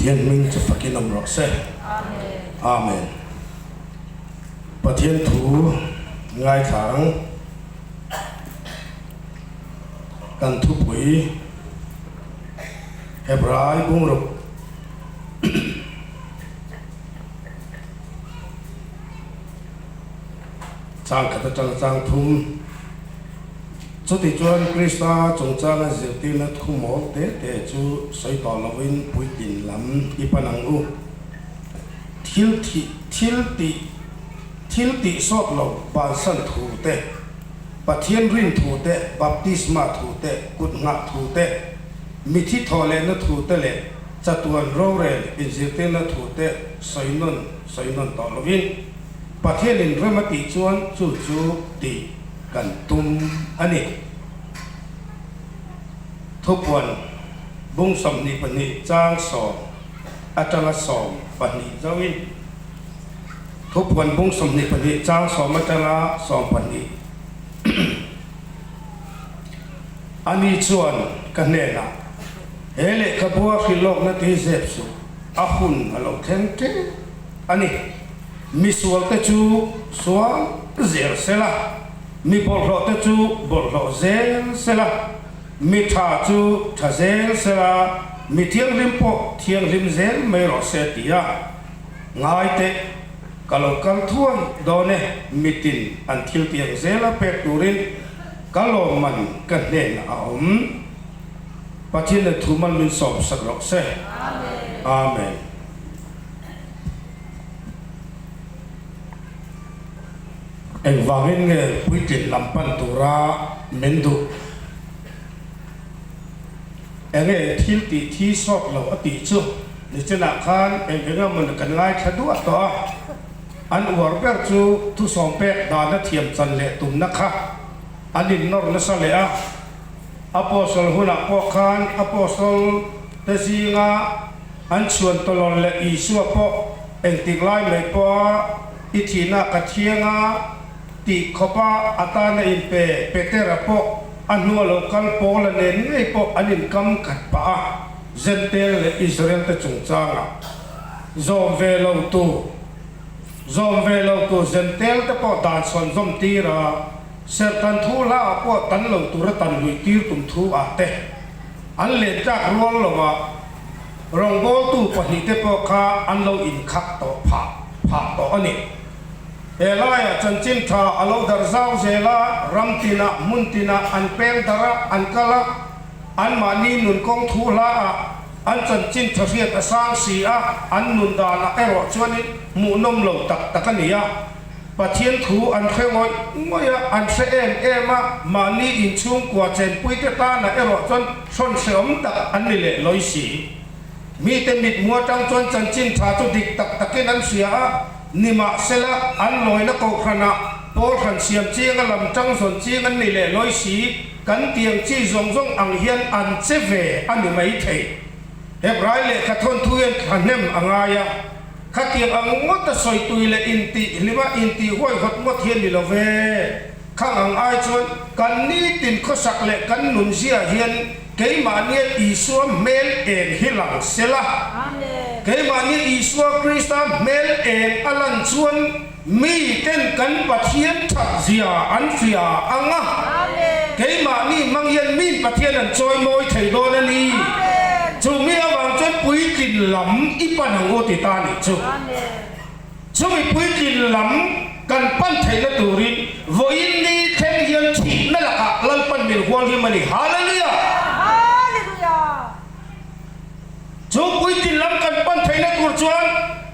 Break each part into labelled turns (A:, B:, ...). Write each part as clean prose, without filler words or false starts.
A: Pathian hming chu fakin awm rawh se. Amen. Pathian thu ngaithla ang. Kan thupui Hebrai bungruk Chang khat atanga chang thum. Chutichuan Krista chungchanga zirtirna thu mawl te te chu sawi tawh lovin puitlin lam i pan ang u. Thil thih, thil tih, thil tih sawt lo bansan thu te, Pathian rin thu te, baptisma thu te, kut nghah thu te, mithi thawh lehna thu te leh chatuan rorel inzirtirna thu te sawi nawn sawi nawn tawh lovin Pathianin rem a tih chuan chu chu tih kan tum a ni. Thupuan bung 22 chang sawm atanga 12 zauhin Thupuan bung 22 chang sawm atanga 12 Ani chuan ka hnenah, He lehkhabua hrilhlawkna te hi zep suh, a hun a lo thleng tep a ni. Mi sualte chu sual zel sela, mi bawlhhlawhte chu bawlhhlawh zel sela, mi tha chu tha zel sela, mi thianghlim pawh thianghlim zel mai rawh se ti a ngai teh. Ka lo kal thuai dawn e, mitin an thil tiang zela pek turin ka lawmman ka hnenah a awm. Pathian leh thu mal min sawmsak rawh se. Amen. Engvangin nge puitlin lam pan tura min duh? Enge thil tih thi sawt lo a tih chu nichinah khan eng eng emaw kan ngaithla duah tawh a. An uar ber chu thusawm pek dana thiam chan leh tumna kha an innawr nasa leh a. Apostle hunah pawh khan Apostle te zinga an chhuan tawlawl leh Isua pawh engtik lai mai pawha i thihna ka thiang a tih khawpa a tana inpe Petera pawh a hnua lo kal Paula nen ngei pawh an inkam khat pah a, Jentail leh Israel te chungchangah zawm ve lo tu zawm ve lo tu Jentail te pawh dan chhuan zawm tir a. Serhtan thu hla ah pawh tan lo tura tan luih tir tum thu ah te an len tlak rual lo a, rawngbawltu pahnihte pawh kha an lo inkhak tawh phah phah tawh a ni. He laiah chanchin tha a lo darh zau zel a, ram tinah hmun tinah an peng darh a, an kal a, anmahni nun kawng thu hla ah an chanchin tha hriat a sang si a, an nun danah erawh chuanin hmuhnawm lo tak tak a ni a. Pathian thu an hre ngawih ngawih a, an hre em em a, mahni inchhungkua chenpuite tanah erawh chuan hrawn hreawm tak an ni leh lawi si. Mite mithmu atang chuan chanchin tha chu dik tak takin an hria a, nimahsela an lawina kohhranah pawl hran siam ching a lam tang zawn ching an ni leh lawi si, kan tiang chi zawng zawng ang hian an che ve a ni maithei. Hebrai lehkha thawnthu hian thahnem a ngai a. Khatiang ang ngawt a sawi tui leh intih hlim a intih huaihawt ngawt hi a ni lo ve. Khang ang ai chuan kan nitin khawsak leh kan nunzia hian keimahnia Isua hmel eng hi lang se la. Keimahnia Isua Krista hmel eng a lan chuan miten kan Pathian that zia an hria ang a. Keimahni hmang hian min Pathian an chawimawi thei dawn a ni. Chu mi avang chuan puitlin lam i pan ang u ti ta nih chu. Chumi puitlin lam kan pan theihna turin vawiin ni thleng hian thihna lakah Lalpan min hual him a ni. Hallelujah! Chu puitlin lam kan pan theihna tur chuan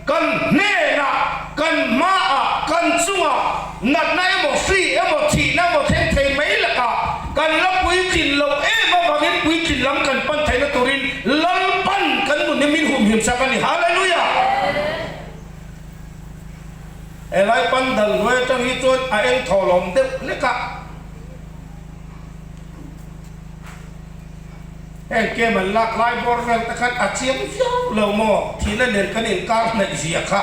A: kan hnenah, kan hmaah, kan chungah natna emaw, hri emaw, thihna emaw thleng thei mai lakah kan la puitlin loh em avangin puitlin lam kan pan theihna turin Lalpan kan nun hi min humhim sak a ni. Hallelujah! Helai pandal hnuai atang hi chuan a eng thawhlawm deuh hlek a. Heng kem an lak lai bawr vel te khan a chiang viau lo maw? Thihna nen kan inkar hnaih zia kha.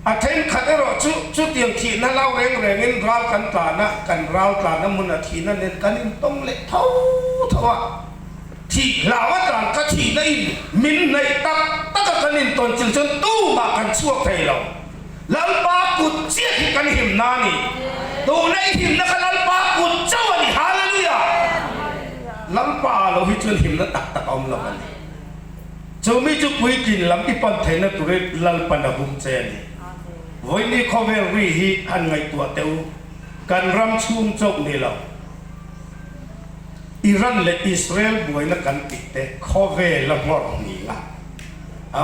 A: A thenkhat erawh chu chutiang thihna lau reng rengin ral kan tlan a, kan ral tlan a hmun a thihna nen kan intawng leh tho tho a. Thih hlau a tlan kha thihna in min hnaih tak tak a kan intawn chil chuan tumah kan chhuak thei lo. Lalpa kut chiah hi kan himna a ni. Tuna i himna kha Lalpa kut chauh a ni. Hallelujah! Lalpa ah lo hi chuan himna tak tak a awm lo a ni. Chumi chu puitlin lam i pan theihna turin Lalpan a hum che a ni. Vawiini khawvel ri hi han ngaihtuah teh u, kan ram chhung chauh ni lo. Iran leh Israel buaina kan tih te khawvel a nghawr hni a,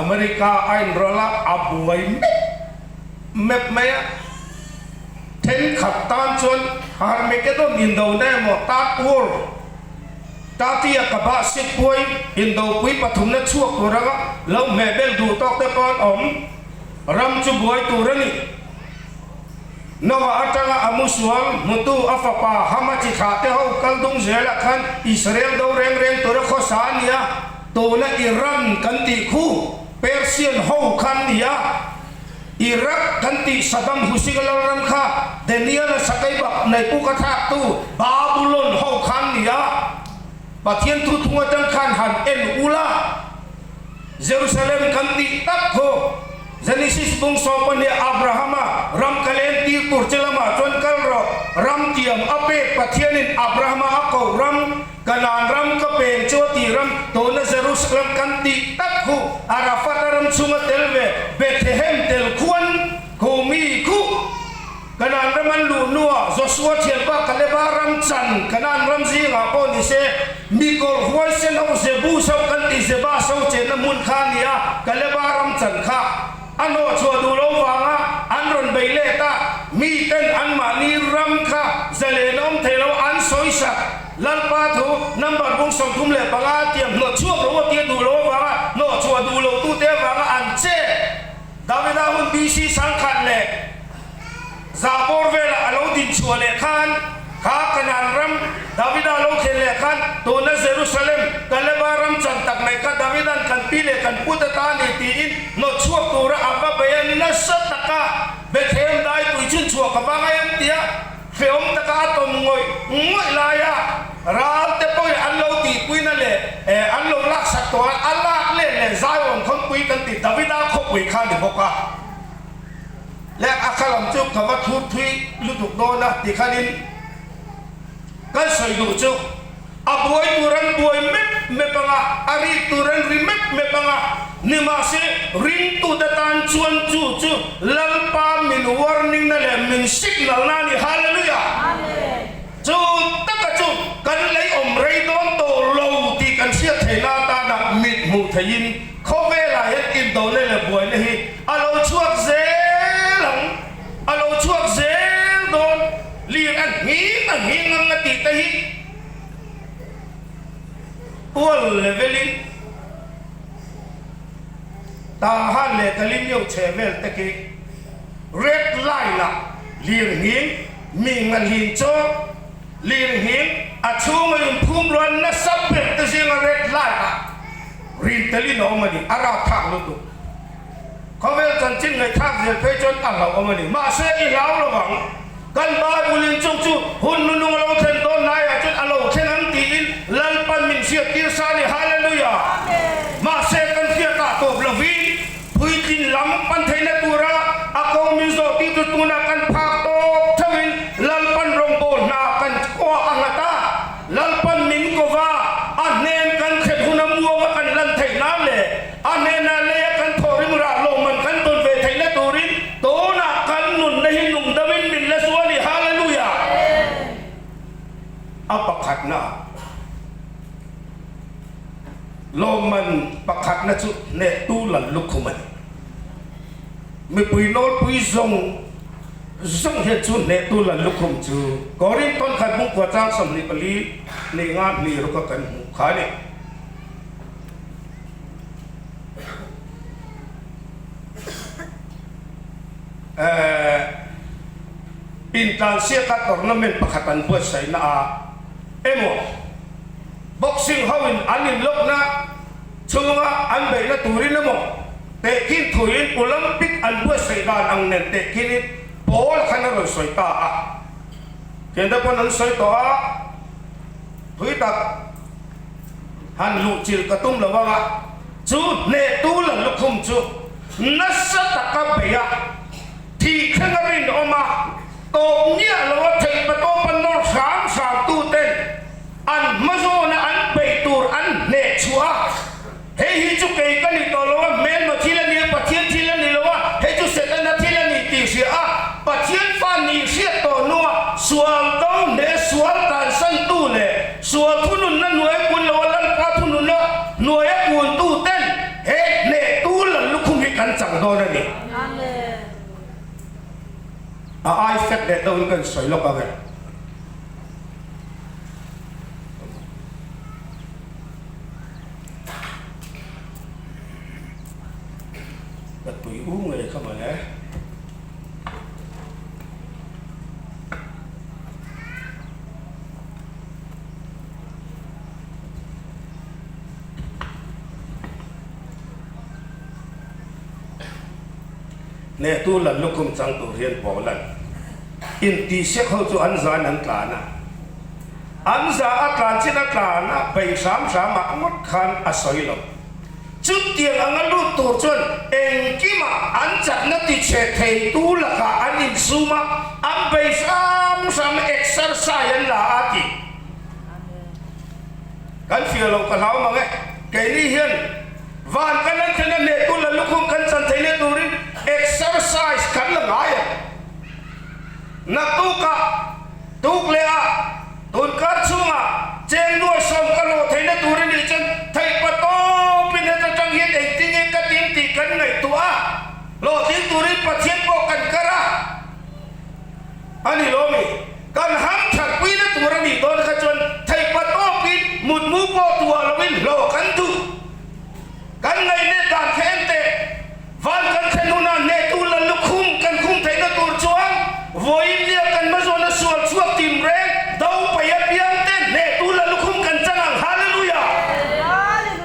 A: America a inrawlh a, a buai mep mep mai a. Thenkhat tan chuan Armageddon indona emaw Third World Tati a ka bah sik puai indopui pathumna chhuak tur anga lo hmehbel duh tawk te pawh an awm. Ram chu buai tur a ni. Noah atanga a musual hmutu a fapa Hama chi thlah te ho kal dung zelah khan Israel do reng reng tura khawsa a nia, tuna Iran kan tih khu Persian ho khan nia, Iraq kan tih Saddam Hussein lalram kha Daniel-a sakei bak nei puk a thlaktu Babulon ho khan nia, Pathian thu thung atang khan han en ula. Jerusalem kan tih tak khu Genesis bung 12 Abrahama ram ka len tir tur che lamah chuan kal rawh, ram tiam a pek Pathianin Abrahama a koh ram, Kanaan ram ka peng chu a tih ram, tuna Jerusalem kan tih tak khu Arafat a ram chhunga tel ve Bethlehem tel khuan khu mi khu Kanaan ram an luh hnuah Josua thianpa Kaleba ram chan Kanaan ram zingah pawh ni se, mi kawlh huaisen ho Jebus ho kan tih Jebas ho chenna hmun kha a ni a, Kaleba ram chan kha a hnawhchhuah duh lo vanga an rawn bei let a, miten anmahni ram kha zalen a awm thei lo an sawisak. Lalpa thu number bung 35 tiang hnawhchhuak lo a tia duh lo avanga hnawhchhuah duh lo tute avanga an che. Davida hun BC 1100 bawr velah a lo din chhuah leh khan, kha Kanaan ram Davida lo thlen leh khan, tuna Jerusalem, Kaleba ram chan tak mai kha Davida'n kan pi leh kan put ata ni tiin hnawt chhuak tura a va bei a ni nasa taka Bethlehem dai tui chhun chhuah ka va ngai an ti a. Hreawm taka a tawm ngawih ngawih laia ral te pawhin an lo tihpuina leh an lo laksak tawh a, a lak let leh Zion khawpui kan tih Davida khawpui kha a ni bawk a. Leh a kha lam chu ka va thur thui lutuk dawn a ti khanin kan sawi duh chu a buai tur an buai mep mep ang a, a rik tur an ri mep mep ang a, nimahse ringtute tan chuan chu chu Lalpa min warning na leh min signal na a ni. Hallelujah! Chu taka chu kan lei awm rei dawn tawh lo tih kan hriat theihna atana mit hmuh theihin khawvelah hian indona leh buaina hi a lo chhuak zel ang, a lo chhuak zel dawn. Lir a nghing a nghing ang a tih te hi ual level in Tahan leh Kalimyo chhe vel te khi red line ah lir nghing mi ngahlin chaw lir nghing a chhunga inphum rual nasa ber te zinga red line ah rin telin a awm a ni, a rapthlak lutuk. Khawvel chanchin ngaihthlak zel phei chuan a hlauhawm a ni. Mahse, i hlau lo ang. Kan Bible in chung chu hun nunung a lo thlen dawn hnaiah chuan a lo thleng ang tiin Lalpan min hriattir sa a ni. Hallelujah! Mahse, kan hriatah tawp lovin puitlin lam pan theihna tura a ko min zawh tih chu tunah kan phak tawp theuhin Lalpan rawngbâwl hna kan kuah a nghat a. Lalpan min ko va, a hnen kan thlen huna muanga kan lan theih nan leh A hnenah leia kan thawhrim rah lawmman kan tawn ve theihna turin tunah kan nunna hi nungdamin min la zu a ni. Hallelujah! A pakhatna lawmman pakhatna chu hnehtu lal lukhum a ni. Mipui nawlpui zawng zawng hian chu hnehtu lal lukhum chu Korinth tawnkhat bungkua chang 24 nih nga hnih ruka kan hmuh kha a ni. Intlansiaka tournament pakhat an buatsaihna ah emaw boxing ho in an inlawkna chhunga an beihna turin emaw tehkhin thuin Olympic an buatsaih dan ang nen tehkhin in pawl khan a rawn sawi ta a, thiante pawn an sawi tawh a, thui tak. Han luhchilh ka tum lo anga chu hnehtu la lukhum chu nasa taka bei a, thih thleng a rinawm a, tawp miah lo a theih patawp a nawr hram hram tu ten an hmazawna an beih tur an hneh chhuah a, hei hi chu kei ka ni tawh lo a, hmelma thil a ni a, Pathian thil a ni lo a, hei chu Setana thil a ni tih hria a, Pathian fa nih hriat tawh hnua sual do hneh sual tansan tu leh sual thununna hnuai kun lo a Lalpa thununna hnuaia kun tu ten he hnehtu lal lukhum hi kan chang dawn a ni. A ai fek leh deuhin ka insawi lawk ang e. Ka tui u ngei kha mawle. Hnehtu lan lukhum chang tur hian Paula'n intihsiak ho chu an zain an tlan a. An za a tlan chin a tlan a, bei hram hram ah ngawt khan a sawi lo. Chutiang anga lut tur chuan engkimah an chakna tichhe theitu lakah an insum a, an bei hram hram exercise an la a ti. Kan fiah lo ka hlau mang e. Keini hian van kan an thlen a hnehtu la lukhum kan chan thei leh turin exercise kan la ngai ang. Naktukah, tuk leh ah, tunkar chhungah cheng nuai sawm ka hlawh theihna tur a nih chuan theihpa tawpin heta tang hian engtin nge ka tin tih kan ngaihtuah a, hlawhtling turin Pathian pawh kan kar a a ni lo mi? Kan ham thatpuina tur a nih dawn kha chuan theihpa tawpin mutmu pawh tuah loin hlawh kan duh. Kan ngaihne dan kha en teh, van kan thlen hunah hnehtu la lukhum kan khum theihna tur chuan vawiin nia kan hmazawna sual chhuak tim reng do pai apiang te hnehtu la lukhum kan chang ang. Hallelujah!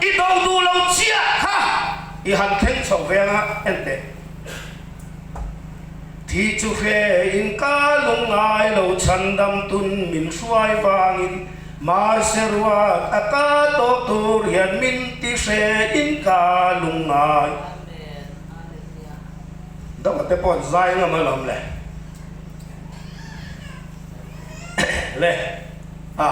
A: I do duh lo chiah kha i han thleng chho ve anga en teh. Thi chu hre in ka lungngai lo chhandam tun min hruai vangin Mahse ruat a ka tawh tur hian min ti hre in ka lungngai. Dawng te pawh an zai ngam alawm le. Le a.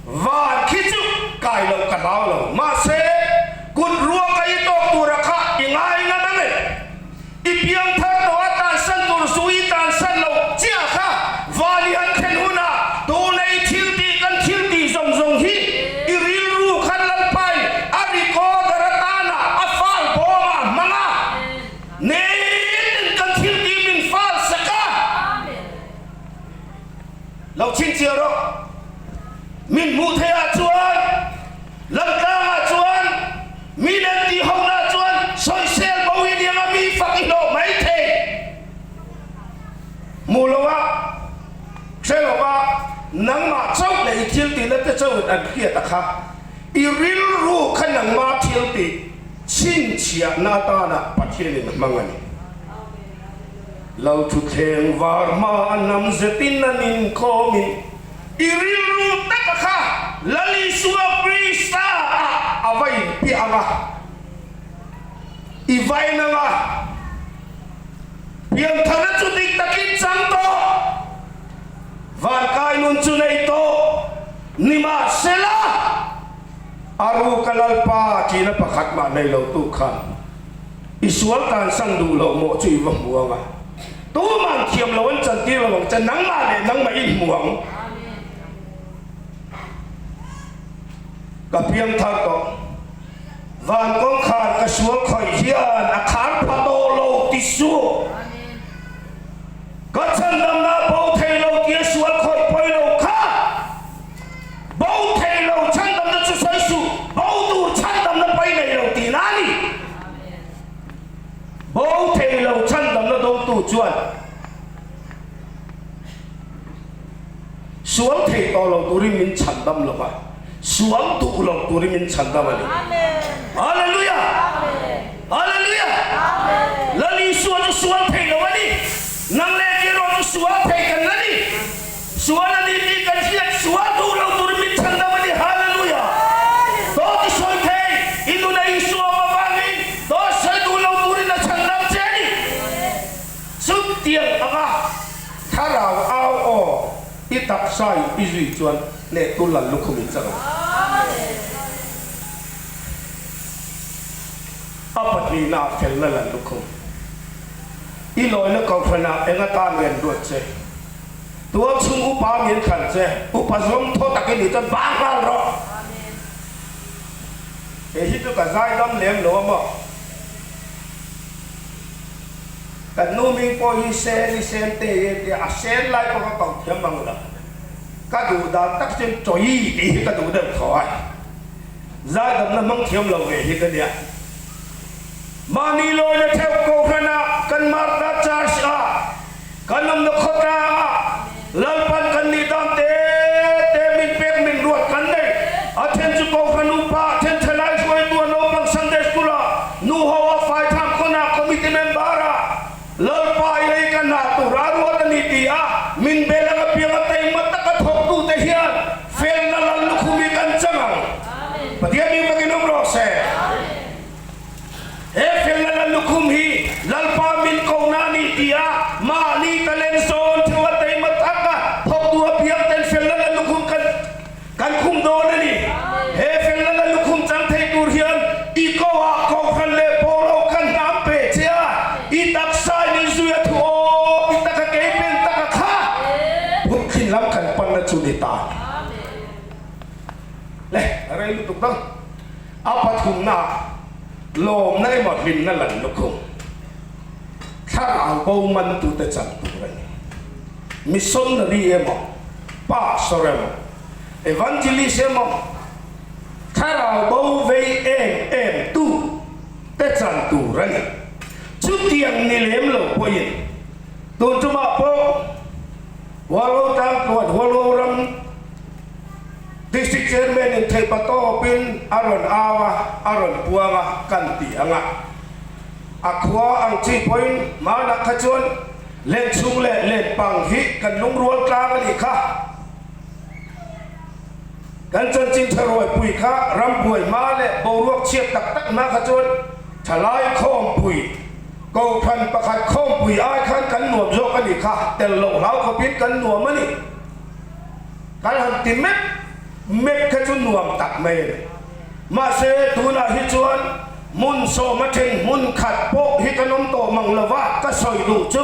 A: Van khi chu kai loh ka hlau lo. Mahse kut ruak a i tawk tura kha i ngai ngam ang e. I piangthar tawh a tansan tur zu i tansan loh chiah kha van i han thlen hunah tuna i thil tih kan thil tih zawng zawng hi i rilru khan Lalpain a recorder atanah a file bawmah a hmang a, nitin kan thil tih min file sak a. Lo chhinchhiah rawh. Min hmuh theih ah chuan Lamtlang ah chuan mi nen tih ho na chuan sawisel bo hi niang a mi fak i hlawh mai thei. Hmu lo a, hre lo a, nangmah chauh leh i thil tihna te chauhin an hriat a kha. I rilru kha nangmah thil tih chhinchhiahna atana Pathianin a hmang a ni. Lalthuthleng var hma a nam zetin an inkhawmin i rilru taka kha Lal Isua Krista ah a va inpiah ang a, i va en ang a, piantharna chu dik takin chang tawh, vankai nun chu nei tawh nimahsela a ruka Lalpa ṭihna pakhat mah nei lo tu khan I sual tansan duh loh mawh chu i va hmu ang a, tuman thiam lo an chantir lo ang che, nangmah leh nangmah i hmu ang. Ka piang thar tawh, van kawngkhar ka sual khawih hian a khar pha tawh lo ti suh. Ka chhandamna bo thei lo tia sual khawih pawi lo kha bo thei lo chhandamna chu sawi suh, bo tur chhandamna pawi nei lo tihna a ni. Bo thei lo chhandamna dawngtu chuan sual thei tawh lo turin min chhandam lo va, sual duh lo turin min chhandam a ni. Hallelujah! Hallelujah! Lal Isua chu sual thei lo a ni. Nang leh kei erawh chu sual thei kan la ni. Sual a ni tih kan hriat sual duh lo turin min chhandam a ni. taksa in i zui chuan hnehtu lal lukhum in chang ang. A pahnihna ah felna lal lukhum. I lawina kohhran ah eng atan nge an ruat che? Tual chhung upa min thlan che, upa zawng thaw tak i nih chuan bang nghal rawh. Hei hi chu ka zaidam lem lo a maw? Kan nu ming pawh hi sen i sen te i tia a sen lai pawh ka koh thiam ang lo. Ka duh dan tak chuan chawi tih hi ka duh deuh thaw a. Zaidamna hmang thiam lo ve hi ka nia. Mahni lawina theuh kohhranah kan Martha Church ah Kan awmna khawtlangah Lalpan kan nih dan te te min pek min ruat kan nei. A then chu Kohhran upa, a then thalai hruaitu a naupang Sunday School ah, nu ho a faitham khawnah committee member ah Lalpa i lei ka hna tur a ruat a ni ti a min bel ang apiang a taima taka thawktu te hian felna lal lukhum hi kan chang ang. Pathian min fakin awm rawh se. He felna lal lukhum hi Lalpa min kohna a ni ti a, mahni talent zawn theuh a taima tak a thawktu apiang ten felna lal lukhum kan kan khum dawn a ni. He felna lal lukhum chang thei tur hian i koah kohhran leh pawlo kan hnam pe che a, i taksa in in zui a thu awm i taka kei pen taka kha phuthlin lam kan panna chu ni ta. Le, a rei lutuk dang. A pathumna lawmna emaw hlimna lan lukhum thlarau bo mantute chan tur a ni. Missionary emaw, pastor emaw, evangelist emaw thlarau bo vei em em tu te chan tur a ni. Chutiang ni lem lo pawhin tun tumah pawh Hualngo tlangtluan Hualngo ram District Chairman in theihpa tawpin a rawn au a, a rawn puang a, kan ti ang a. A khua ang chi pawhin hmanah kha chuan len chhung leh len pang hi kan lungrual tlang a nih kha. Kan chanchin tha ruaipui kha rambuai hma leh boruak chhiat tak tak hma kha chuan thalai khawmpui, kohhran pakhat khawmpui ai khan kan nuam zawk a nih kha, tel loh hlau khawpin kan nuam a ni. Kan han ti mep mep kha chu nuam tak mai a ni. Mahse, tunah hi chuan hmun sawma then hmun khat pawh hi kan awm tawh mang lo va, ka sawi duh chu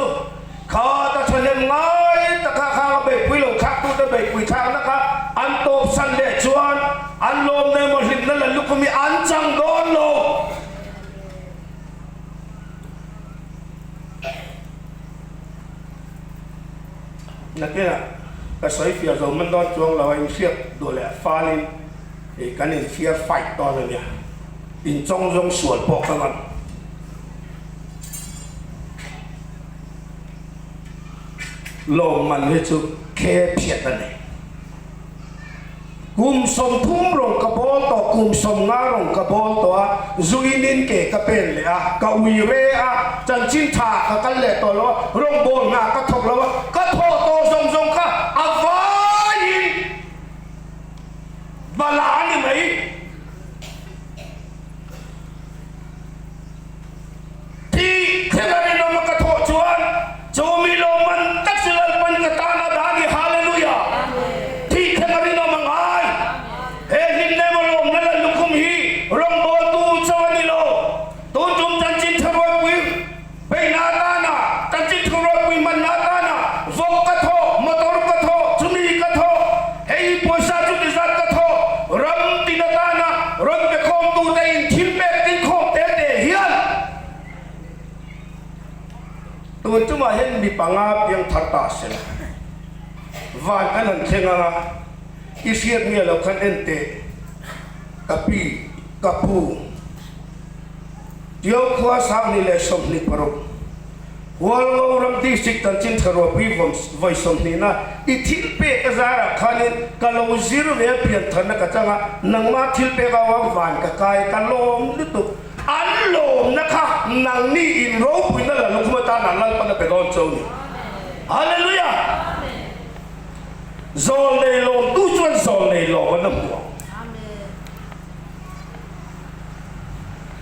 A: kha ta thahnem ngai taka khang a beihpui lo thlaktute beihpui thlakna kha an tawpsan leh chuan an lawmna emaw hlimna la lukhum hi an chang dawn lo. Nakinah ka sawi fiah zo man dawn chuang lo a, inhriat duh leh falin ih kan infiar fight dawn a nia, inchawng zawng sual pawh ka ngam. Lawmman hi chu khe phiat a ni. Kum 30 rawng ka bawl tawh, kum 50 rawng ka bawl tawh a, zuin in ke ka pen leh a, ka ui re a, chanchin tha ka kal leh tawh lo a, rawng bawl hna ka thawk lo a, ka thawh tawh zawng zawng kha a vaiin bala a ni mai. Tih thil a rinawm a ka thawh chuan chu mi lawmman tak chu Lalpan ka tan a dah a ni. Hallelujah! Tih thil a rinawm a ngai. He hlimna emaw lawmna lal lukhum hi rawngbawltu chauh a ni lo. Tun tum chanchin tharuaipui beihna atana, chanchin tharuaipui hmanna atana vawk ka thawh, motor ka thawh, chumi ka thawh, hei pawisa chuti zat ka thawh, ram tin atana rawn pe khawmtute in thil pek tin khawm te te hian tun chungah hian mi panga piang thar ta se la, van kan han thleng ang a, i hriat nge lo khan en teh, ka pi, ka pu, Tio khua 2026. Hualngo ram District chanchin tha ruapui vawi 20 na i thil pek a zarah khanin ka lo zir ve a piantharna ka chang a, nangma thil pek a awang van ka kai ka lawm lutuk. An lawmna kha nangni in ropuina la lukhum atan a Lalpan a pe dawn cho ni. Hallelujah! Zawl nei lawmtu chuan zawl nei lawm an a hmu ang.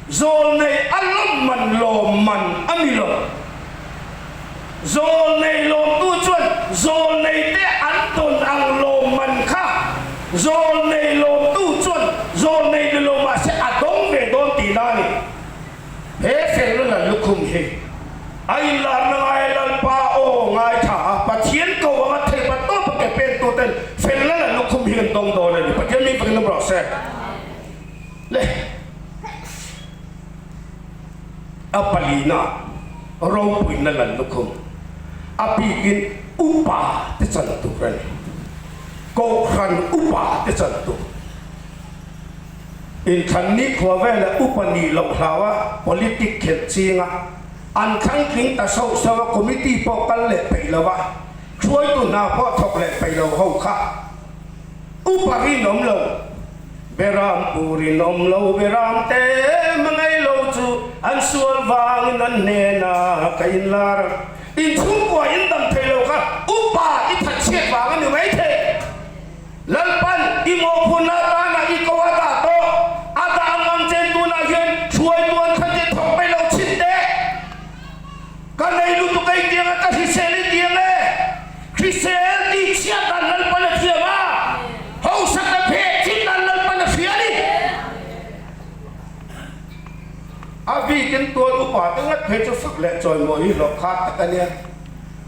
A: Zawlnei a lawmman lawmman a ni lo. Zawlnei lawmtu chuan zawlneite an dawn ang. lang lawmman kha zawlnei lawmtu chuan zawlnei ni lo mahse a dawng ve dawn tihna a ni. He felna lal lukhum hi a inlarna ngaia Lalpa aw ngaithla a, Pathian ko anga theipa tawpa ke pentuten felna lal lukhum hi an dawng dawn a ni. Pathian mi fakin awm rawh se. Le a palina ropuina lal lukhum a bikin upa te chan tur a ni. Kohhran upa te chan tur. Inthlan nikhua vela upa nih loh hlau a politic khelh ching a, an thlang tling ta sauh sauh a, committee pawh kal leh peih lo a, hruaitu hna pawh thawk leh peih lo ho kha upa rinawm lo, beram pu rinawm lo, beram te hmangaih lo chu an sual vangin an hnenah ka inlar a, inchhungkua indam thei lo kha upa i thatchhiat vang a ni maithei. Lalpan i mawhphurhna atana i ko a dah tawh, a dah ang ang chen tunah hian hruaitu an thlan che thawk mai lo chhin teh. Ka nei lutuk ei tiang a, ka hrisel i tiang e. Hrisel tih chhiat dan Lalpan a thiam a, hausak a pheh thin dan Lalpan a hria a ni. A bikin tual upa te ngat phei chu fak leh chawimawi hi hlawh khat tak a nia.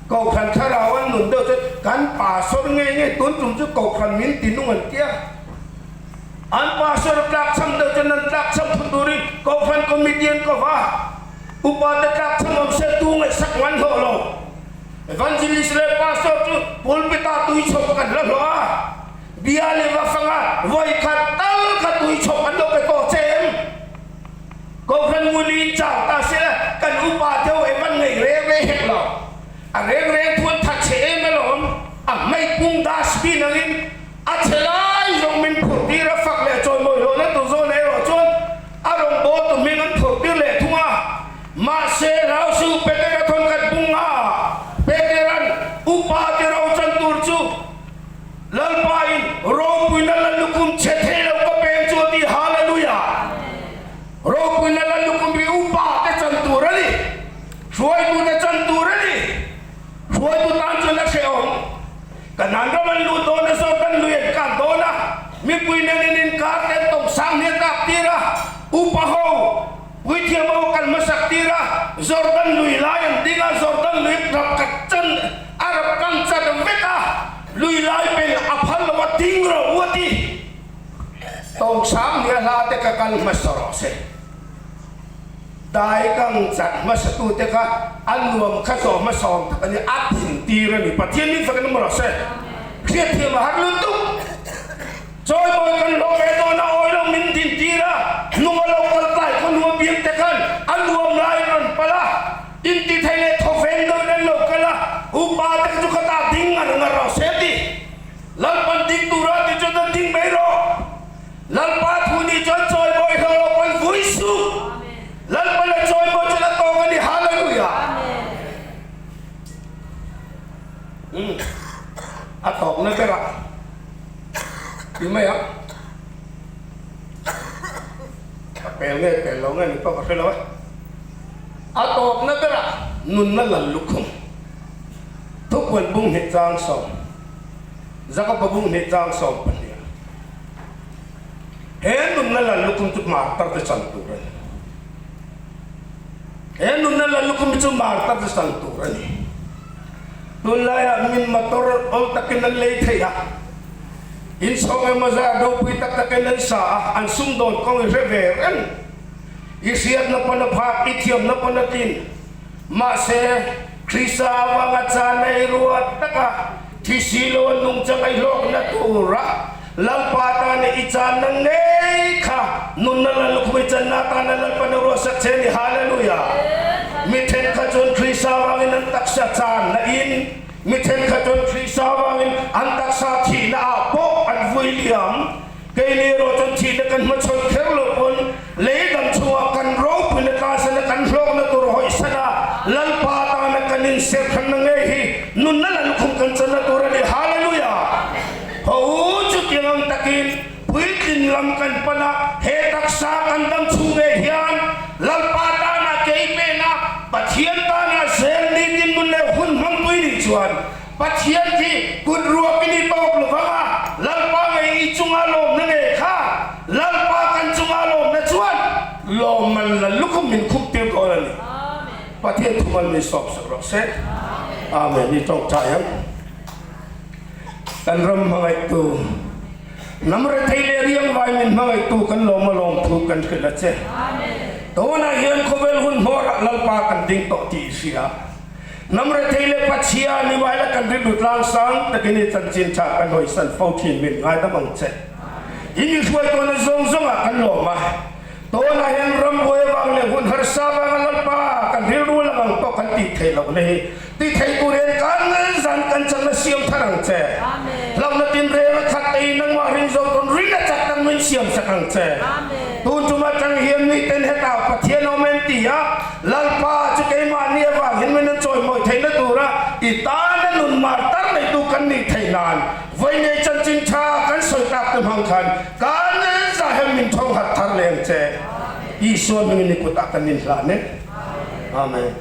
A: Kohhran thlarau an nun deuh chuan kan pastor nge nge tun tum chu kohhran min ti nung an tia. An pastor tlak cham deuh chuan an tlak cham thut turin kohhran committee an ko va. Upa te tlak cham awm se tu ngaihsak ngan hlawh lo. Evangelist leh pastor chu pulpit ah tui chhawp kan la hlawh a. Bia leh va fanga vawi khat tal kha tui chhawp an lo pe tawh che em? Kohhran ngulin chau ta se la, kan upa deuh em an ngaih reng reng hek lo. A reng reng thu an that chhe em alawm, a hmeihpung dustbin angin a chhe lai zawng min phurh tir a, fak leh chawimawi hlawhna tur zawn erawh chuan a rawngbâwl tu hming an phurh tir leh thung a. Mahse, Rausu Petera thawn khat bung a, Petera'n upa te ro chan tur chu Lalpa in ropuina la lukum chhe thei lo ka peng chu a ti, Hallelujah! Ropuina la lukum hi upa te chan tur a ni, hruaitu te chan tur a ni. Hruaitu tan chuan a hrehawm. Kanan ram an luh dawn a, Jordan lui an kal dawn a, mipui nen an inkar te an tawng sang hi a tlak tir a, upa ho Puithiam ho kal hmasak tir a, Jordan lui lai an ding a, Jordan lui rap khat chan a rap kan chat vek a, lui lai pel a phal lo a, ding rawh u a ti. Tawng sang nia hla te ka kal hmasa rawh se. Dai kang chat hmasa tu te kha a nuam kha zawh hmasa awm tak a ni, a thin tir a ni. Pathian min fak in awm rawh se. Hriatthiam a har lutuk. Chawimawi kan hlawh ve dawn a, awi lo min din tir a, hnung a lo kal tlai khaw nuam biak te khan a nuam lai an rawn pal a, inti thei leh thaw ven deuhin an lo kal a, upa te kha chu ka ta ding ngar ngar rawh se ti. Lalpan ding tura ti chuan an ding mai rawh. Lalpa thu nih chuan chawimawi hlawh lo pawn vui suh. Lalpan a chawimawi chuan a tawng a ni. Hallelujah. Umm a tawkna berah. Ti mai a, a pel nge pel lo nge ni pawh ka hre lo e. A tawpna berah nunna lal lukhum thupuan bung hnih chang sawm, Jakoba bung hnih chang sawm pahnih. He nunna lal lukhum chu martar te chan tur a ni. He nunna lal lukhum hi chu martar te chan tur a ni. Tunlaiah min motor awl takin an lei thei a, inchhawng emaw zar ropui tak takin an sa a, an sumdawn kawng i hre ve reng. I hriatna pawn a phak, i thiamna pawn a tlin. Mahse, Krista avanga chan a i ruat taka thi si lo a nungchang a i hlawkna tura Lalpa tana i channa ngei kha nunna la lukhum i channa atana Lalpan a ruahsak che a ni. Hallelujah! Mi thenkhat chuan Krista avangin an taksa channa in, mi thenkhat chuan Krista avangin an taksa thihna ah pawh an vui liam. Keini erawh chuan thihna kan hmachhawn kher loh pawn lei dang chungah kan ropuina tlansana kan hlawkna tur hawisan a, Lalpa tana kan inserhranna ngei hi nunna la lukhum kan channa tur a ni. Hallelujah! Ho chutiang ang takin puitlin lam kan pan a, he taksa kan dam chhung ngei hian Lalpa tana kei pena Pathian tana zel nitin nun leh hun hmangpui nih chuan. Pathian khi kut ruakin i tawk lo vang a, Lalpa ngei i chunga lawmna ngei kha, Lalpa kan chunga lawmna chuan lawmman la lukhum min khum tir dawn a ni. Pathian thumal min sawp sak rawh se. Amen. I tawngtai ang. Kan ram hmangaihtu, hnam rethei leh riangvai min hmangaihtu kan lawm a lawm thu kan hrilh a che. Tunah hian khawvel hun hmawrah Lalpa kan ding tawh tih i hria. Hnam rethei leh Pathian ni vaila kan rilru tlangsang takin i chanchin tha kan hawisan fo thin min ngaidam ang che. I mi hruaituahna zawng zawngah kan lawm a. Tunah hian rambuai avang leh hun harsa avanga Lalpa kan rilru lang ang pawh kan tih theih lohna hi ti thei tur hian kan zan kan chakna siam thar ang che. Hlauhna tinreng a khat ei nangmah ring zawk dawn rin a chak tak min siam sak ang che. Tun tum atang hian miten hetah Pathian awm em ti a, Lalpa chu keimahni avang hian min an chawimawi theihna tura i tana nun mar tar neitu kan nih theih nan Vawihnei chanchin tha kan sawi tak te hmang khan kan zahem min thawng hat thar leng che. Isua hmingin i kutah kan inhlan e. Amen.